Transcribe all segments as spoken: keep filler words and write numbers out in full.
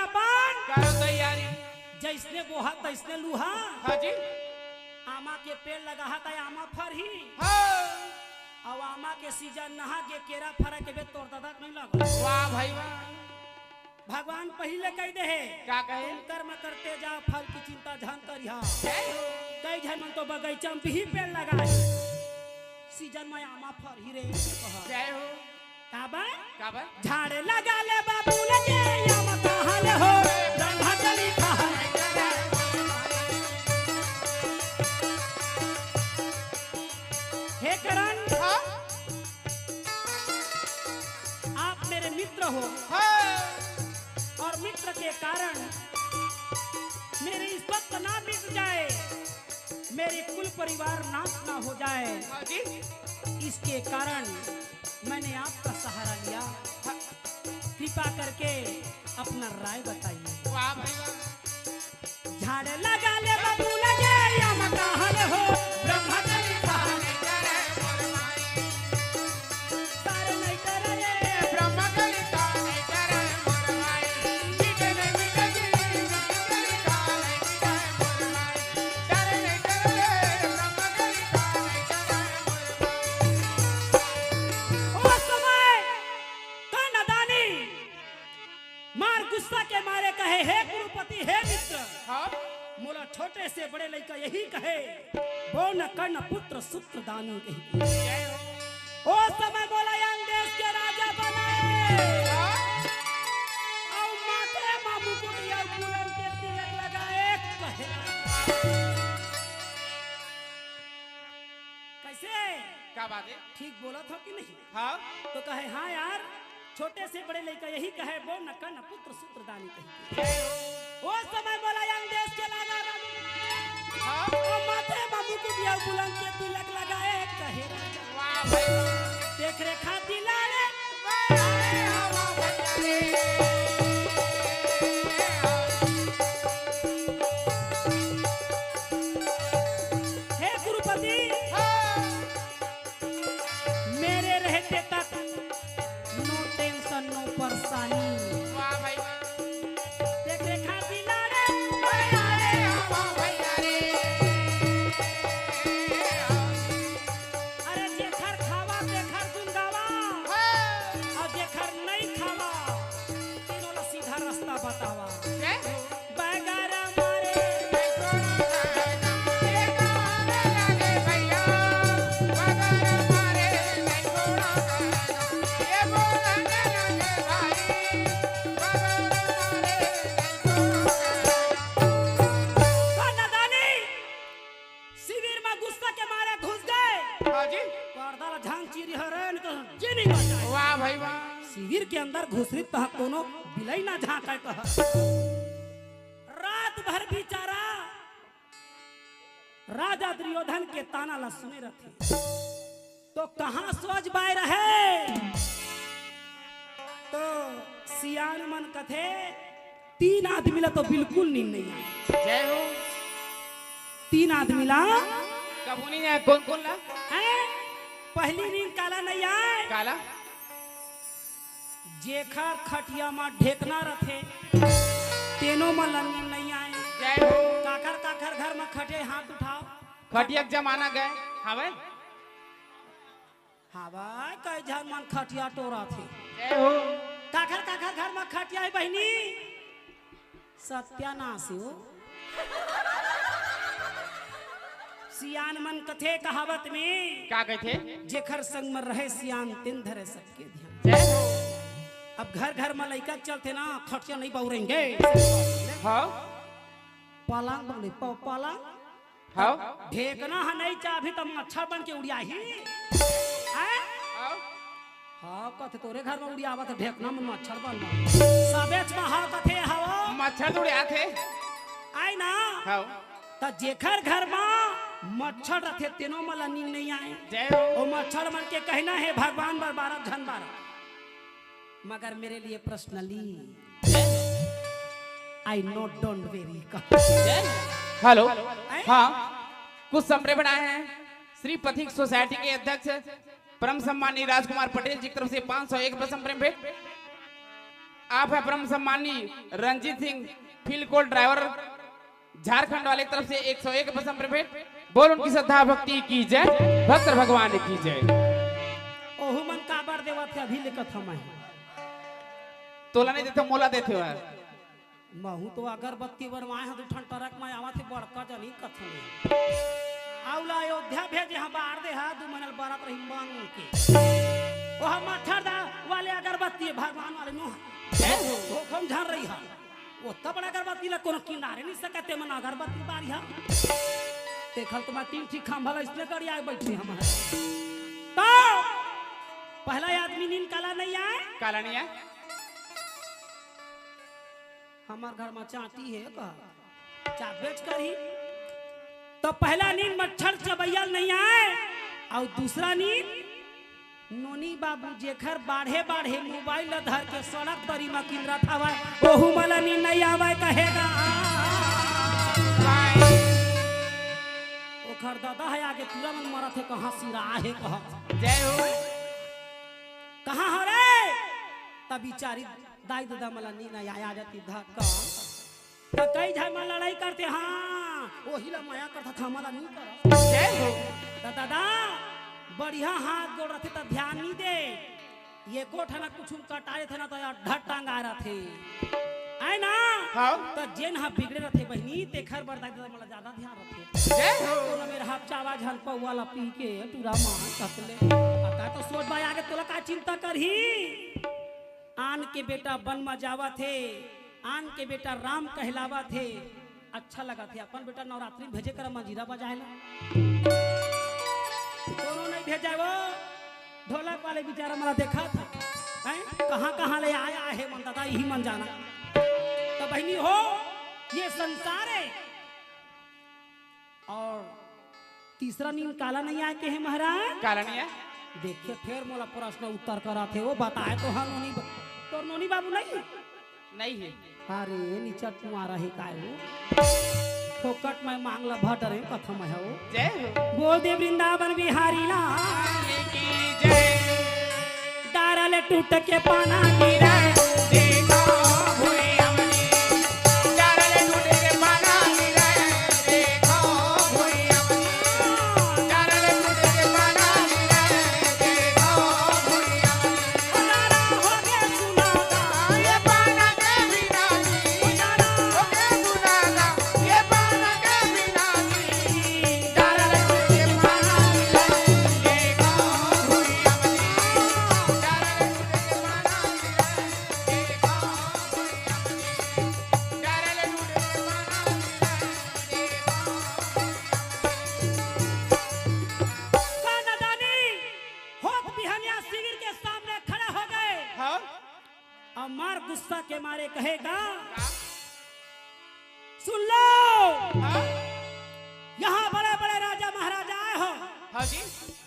पान। करो तैयारी। जैसने बोहा तैसने लूहा। हाँ जी। आमा के पेड़ लगाहा त आमा फरही। हाँ। अउ आमा के सीजन नहा गे, केरा फरा के बे तोर ददा के नहीं लगा। वाह भाई वाह। भगवान पहिले कहि दे हे, का कहे? तुम कर्म करते जाओ, फल की चिंता झन करिहा। जय हो। कई झन मन तो बगैचा में भी पेड़ लगाए, सीजन में आमा फरही रे, कहा। जय हो। काबर? काबर? झाड़े लगा ले बाबू लगे, आमा कहाँ ले हो, रंगा चली कहाँ। हे करण, हाँ? आप मेरे मित्र हो, हाँ। और मित्र के कारण मेरी इज्जत ना मिट जाए, मेरे कुल परिवार नाश ना हो जाए, हाँ जी। इसके कारण मैंने आपका सहारा लिया। हाँ। कृपा करके अपना राय बताइए। वाह भाई वाह। झाड़े लगा ले बाबू लगे, आमा कहाँ ले हो, ब्रह्मा के लिखा। तारे नहीं करे रे। ब्रह्मा के लिखा। ओ समय का नादानी मार गुस्सा के मारे कहे, "हे कुरुपति, हे मित्र, हाँ? मोला छोटे से बड़े लइका यही कहे, बो न कर्ण पुत्र सूत्रदानी कही।" ओ समय मोला यंग देश के राजा बनाए। हाँ? अउ माथे मा मुकुट अउ बुलंद के तिलक लगाए कहे। कैसे? का बात है? ठीक बोलत हो कि नहीं? हाँ। तो कहे, "हाँ यार, छोटे से बड़े लइका यही कहे, बो न कर्ण पुत्र सूत्रदानी कही।" ओ समय बोला यंग देश के लागा राजू। हाँ। ओ माथे मा मुकुट अउ बुलंद के तिलक लगाए कहे राजा। वाह भाई। देख रे खाती लाले। वाह, वाह, वाह, वाह। हे गुरुपति, हाँ। मेरे रहते तक no tension, no परेशानी। वाह भाई वाह। देख रेखा बिलाड़े। भैया रे, वाह भैया रे। अरे जेखर खावा, तेखर गुन गावा। हाँ। अउ जेखर नहीं खावा, तेनो ला सीधा रास्ता बतावा। जय हो। बगर मारे। का नादानी? शिविर में गुस्सा के मारे घुस गए। हाँ जी। पर्दा ला झांक चीरी हरे, नहीं तो जी नहीं बचाए। वाह भाई वाह। शिविर के अंदर घुसरी तह कोनो बिलाई ना झांकाए कह। रात भर बेचारा राजा दुर्योधन के ताना ला सुने रथे। तो कहाँ सोच बाय रहे? तो सियान मन कथे, तीन आदमी ला तो बिल्कुल नींद नहीं आए। जय हो। तीन आदमी ला कभू नहीं आए। कौन कौन ला? हैं? पहली नींद काला नहीं आए। काला? जेखर खटिया म ढेकना रथे, तेनो म ला नींद नहीं आए। जय हो। काखर काखर घर म खटे, हाथ उठाओ। खटिया के जमाना गए। हवे? हवे, कई झन मन खटिया टोरथे। जय हो। काखर काखर घर म खटिया हे बहिनी? सत्यानाश हो। सियान मन कथे कहावत में, का कथे? जेखर संग म रहे सियान, तेन धरे सबके ध्यान। जय हो। अब घर घर म लइका चलथे ना, खटिया नहीं बउरेंगे। हाँ। पलंग बउरे, प-, पलंग। हाँ। ढेकना ह नहीं चाबही त मच्छर बन के उड़ियाही। हैं? हाँ। हाँ, कथे तोरे घर म उड़ियावत हे ढेकना मन मच्छर बन म। सबेच म हाँ कथे हवा। मच्छर तो उड़ियाथे। आय ना? हाँ। त जेखर घर म मच्छर रथे, तेनो मन ला नींद नहीं आए। जय हो। ओ मच्छर मन के कहना हे, भगवान बर बारह झन बारह। मगर मेरे लिए personally, I know, don't worry। Hello. हैं? हाँ, कुछ संप्रेम बनाए हैं श्री पथिक सोसाइटी के अध्यक्ष परम सम्मानी राजकुमार पटेल जी की तरफ से पाँच सौ एक रुपये संप्रेम भेंट। आप है परम सम्मानी रंजीत सिंह, फिल कोल ड्राइवर, झारखंड वाले की तरफ से एक सौ एक पसंद प्लेट। बोल उनकी श्रद्धा भक्ति की जय, भक्त भगवान की जय। ओहू मन काबर देवत हे, अभी लेकत हवं मैं। तोला नहीं देते, मोला देते हुए। महू तो अगरबत्ती बनवाए हंव, दू ठन ट्रक में आवत हे, बड़का जनी कथनी। अउ ला अयोध्या भेजे हंव, बार दे हा, दू महीना ले बरत रही मांग के। ओह मच्छर दा वाले अगरबत्ती, भगवान वाले नो। धोखम झन रही हा। ओत्ता बड़ा अगरबत्ती ला कोनो किनारे नहीं सकत, ते मन अगरबत्ती बारी हा। देखल तो मैं तीन ठी खंभा ला इसने गड़िया बैठे हवं। तो पहला आदमी नींद काला नहीं आए? काला नहीं आए? हमर घर में चांटी हे का? चाट बेच करही। तो पहला नींद मच्छर चबैया नहीं आए, अउ दूसरा नींद नोनी बाबू जेखर बाढ़े बाढ़े मोबाइल ल धर के सड़क तरी म किंदरत हवय, ओहू मन ल नींद नहीं आवय कहेगा। ओखर ददा हे आगे टूरा मन मरत हे, कहाँ सिरा हे कहाँ। जय हो। कहाँ हो रे? तब बिचारी दाई ददा मन ल नींद नहीं आय, आ जाती धक्का। त कई झन मन लड़ाई करथे, हाँ, ओही ला मया करथस, हमला नहीं करस। जय हो। त दादा, बढ़िया हाथ गोड़ रथे त ध्यान नहीं दे। एको ठन कुछु कटाए थे ना त अड्डा टंगा रथे। आय ना? हाँ। त जेन हा बिगड़े रथे बहिनी, तेखर बर दाई ददा मन ला ज्यादा ध्यान रथे। जय हो। कोनो मेर हफ्चा आवाज हन पौवा ला पी के टूरा मार सकले। अब का तो सोच बा आगे तोला का चिंता करही? आन के बेटा बन म जावत हे, आन के बेटा राम कहलावत हे। अच्छा लगत हे, अपन बेटा नवरात्रि में भेजे कर मंजीरा बजाए ला। कोनो नहीं भेजे वो, ढोलक वाले बेचारा मन ला देखत हे, हैं? कहाँ कहाँ ले आया हे मन दादा, यही मन जाना। तो बहिनी हो, ये संसार हे। अउ तीसरा नींद काला नहीं आय कहे महाराज? काला नहीं आय? देखे फेर मोला प्रश्न उत्तर करत हे, वो बताए तो हा नोनी बा-, तोर नोनी बाबू नहीं? नहीं हे। अरे निचट कुंवारा हे काय वो? फोकट में मांग ला भर डरे कथा में हे वो। जय हो। बोल दे वृंदावन बिहारी ला। की जय। डारा ले टूट के पाना गिरा। देखो भुइयां में। डारा ले टूट के पाना गिरा। देखो भुइयां में। डारा ले टूट के पाना गिरा। देखो भुइयां में। डारा हो के सुनाता। ये पाना के बिना जी। डारा हो के सुनाता। ये पाना के बिना जी। डारा ले टूट के पाना गिरा। देखो भुइयां में। डारा ले टूट के पाना गिरा। देखो भुइयां में। डारा ले टूट के पाना गिरा। देखो भुइयां में। का नदानी होत बिहनिया शिविर के सामने खड़ा हो गए। हाँ। अउ मार गुस्सा के मारे कहे का, सुन लो, हाँ? यहाँ बड़े बड़े राजा महाराजा आए हो। हाँ जी।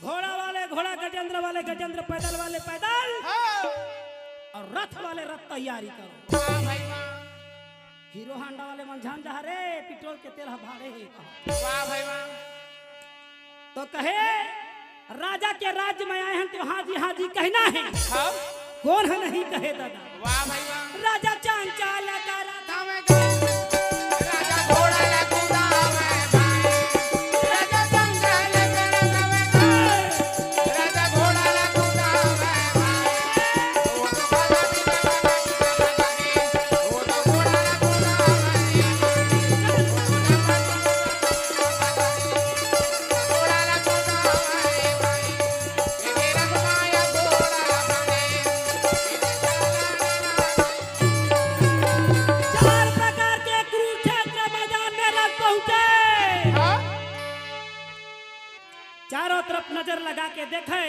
घोड़ा वाले घोड़ा, गजेंद्र वाले गजेंद्र, पैदल वाले पैदल, हाँ। अउ रथ वाले रथ तैयारी करो। वाह भाई वाह। हीरो हांडा वाले मन झन जा रे, पेट्रोल के तेल ह भाड़े हे कहा। वाह भाई वाह। तो कहे, राजा के राज में आए हन तो हाँ जी, हाँ जी कहना हे। हाँ। कोन ह नहीं कहे दादा? वाह भाई वाह। राजा चांचाल का राजा में गा-, राजा घोड़ा ला कूदा में भाई। राजा चांचाल का राजा में गा-, राजा घोड़ा ला कूदा में भाई। चार प्रकार के कुरुक्षेत्र मैदान में रथ पहुंचे। हाँ? चारों तरफ नजर लगा के देखे।